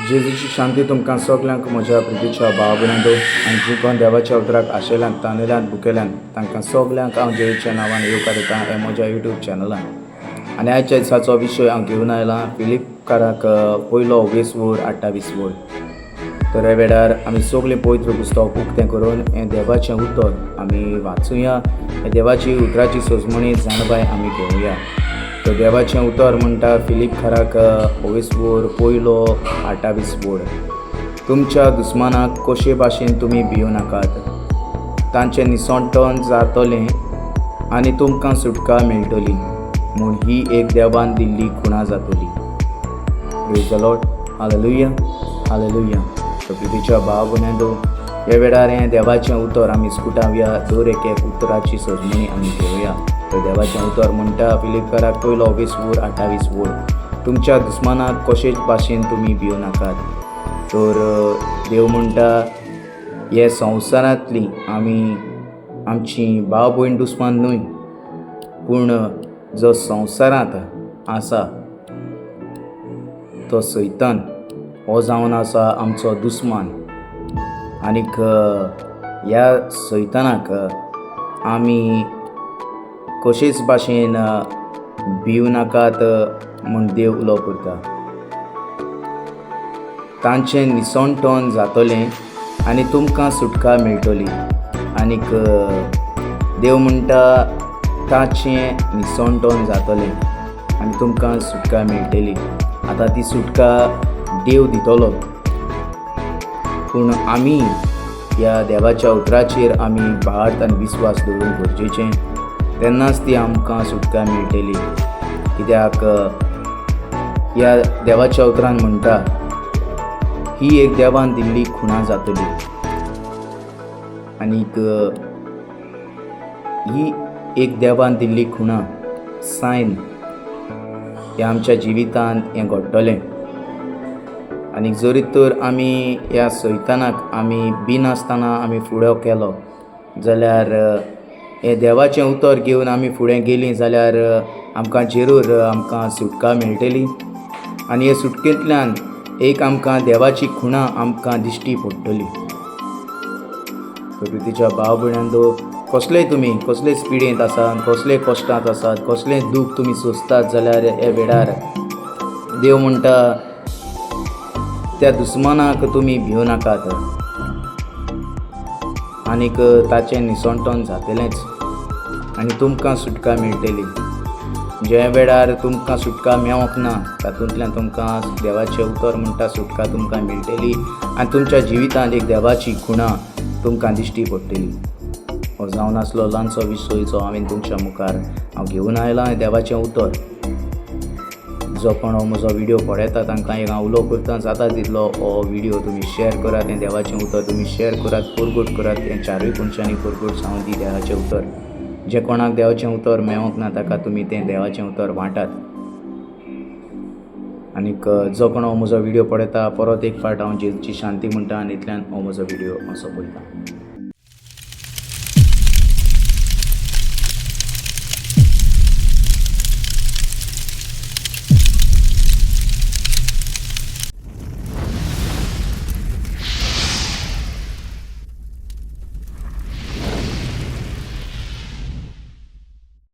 जेजूची शांती तुमकां सगल्यांक म्हज्या प्रितीच्या भाव भयणांनो आनी जी कोण देवाच्या उतराक आशेल्यान तानेल्यान भुकेल्यान तांकां सगल्यांक हांव जेजूच्या नांवान येवकार दिता हे म्हज्या युट्यूब चॅनलान. आनी आयच्या दिसाचो विशय हांव घेवन आयला फिलिपकाराक पयलो 20 वर 28 वर. तर ह्या वेळार आमी सगळें पवित्र पुस्तक उक्तें करून हें देवाचें उतर आमी वाचुया, हे देवाची उतराची सजमणी जाणबाय आमी घेवया. तर देवाचें उतर म्हणटा फिलिपकाराक 20 वर पयलो 28 वर, तुमच्या दुस्मानाक कशे भाशेन तुमी भियो नाकात, तांचें निसणटण जातलें आनी तुमकां सुटका मेळटली म्हूण ही एक देवान दिल्ली खुणा जातली. Praise the Lord, hallelujah, hallelujah. तर प्रितीच्या भाव भयणांनो, ह्या वेळार हें देवाचें उतर आमी स्कुटावया, दर एक एक उतराची सजमणी आमी घेवया. तर देवाचें उतर म्हणटा फिलिपकाराक पयलो 20 वर 28 वर, तुमच्या दुस्मानाक कशेच भाशेन तुमी भियो नाकात. तर देव म्हणटा हे संवसारांतली आमी आमची भाव भयण दुस्मान न्हय, पूण जो संवसारांत आसा तो सैतान हो जावन आसा आमचो दुस्मान. आनीक ह्या सैतानाक आमी कशेच भाशेन भिवं नाकात म्हूण देव उलो करता. तांचें निसणटण जातलें आनी तुमकां सुटका मेळटली. आनीक देव म्हणटा ताचें निसणटण जातलें आनी तुमकां सुटका मेळटली. आतां ती सुटका देव दितलो, पूण आमी ह्या देवाच्या उतराचेर आमी भावार्थ आनी विस्वास दवरूंक गरजेचें, तेन्नाच ती आमकां सुटका मेळटली. कित्याक ह्या देवाच्या उतरान म्हणटा ही एक देवान दिल्ली खुणा जातली. आनीक ही एक देवान दिल्ली खुणा सायन हें आमच्या जिवितांत हें घडटलें. आनी जरी तर आमी ह्या सैतानाक आमी भिनासतना आमी फुडो केलो जाल्यार हें देवाचें उतर घेवन आमी फुडें गेलीं जाल्यार आमकां जरूर आमकां सुटका मेळटली. आनी हे सुटकेंतल्यान एक आमकां देवाची खुणा आमकां दिश्टी पडटली. प्रकृतीच्या भाव भयणांनो, कसलेय तुमी कसलेय पिडेंत आसात, कसलेय कश्टांत आसात, कसलेंय दूख तुमी सोंसतात जाल्यार हे वेळार देव म्हणटा त्या दुस्मानाक तुमी भियो नाकात आनीक ताचें निसणटण जातलेंच आनी तुमकां सुटका मेळटली. ज्या वेळार तुमकां सुटका मेळोंक ना तातूंतल्यान तुमकां देवाचें उतर म्हणटा सुटका तुमकां मेळटली आनी तुमच्या जिवितांत एक देवाची खुणा तुमकां दिश्टी पडटली. हो जावन आसलो ल्हानसो विशय जो हांवें तुमच्या मुखार हांव घेवन आयलां. देवाचें उतर जो कोण हो म्हजो व्हिडियो पळयता तांकां एक हांव उलो करता, जाता तितलो हो व्हिडियो तुमी शेअर करात, हें देवाचें उतर तुमी शेअर करात, परगट करात, हें चारूय कोनशांनी परगट जावं दी देवाचें उतर. जे कोणाक देवाचें उतर मेळोंक ना ताका तुमी तें देवाचें उतर वांटात. आनीक जो कोण हो म्हजो व्हिडियो पळयता परत एक फावट हांव जेजूची शांती म्हणटा आनी इतल्यान हो म्हजो व्हिडियो हांव सोंपयता.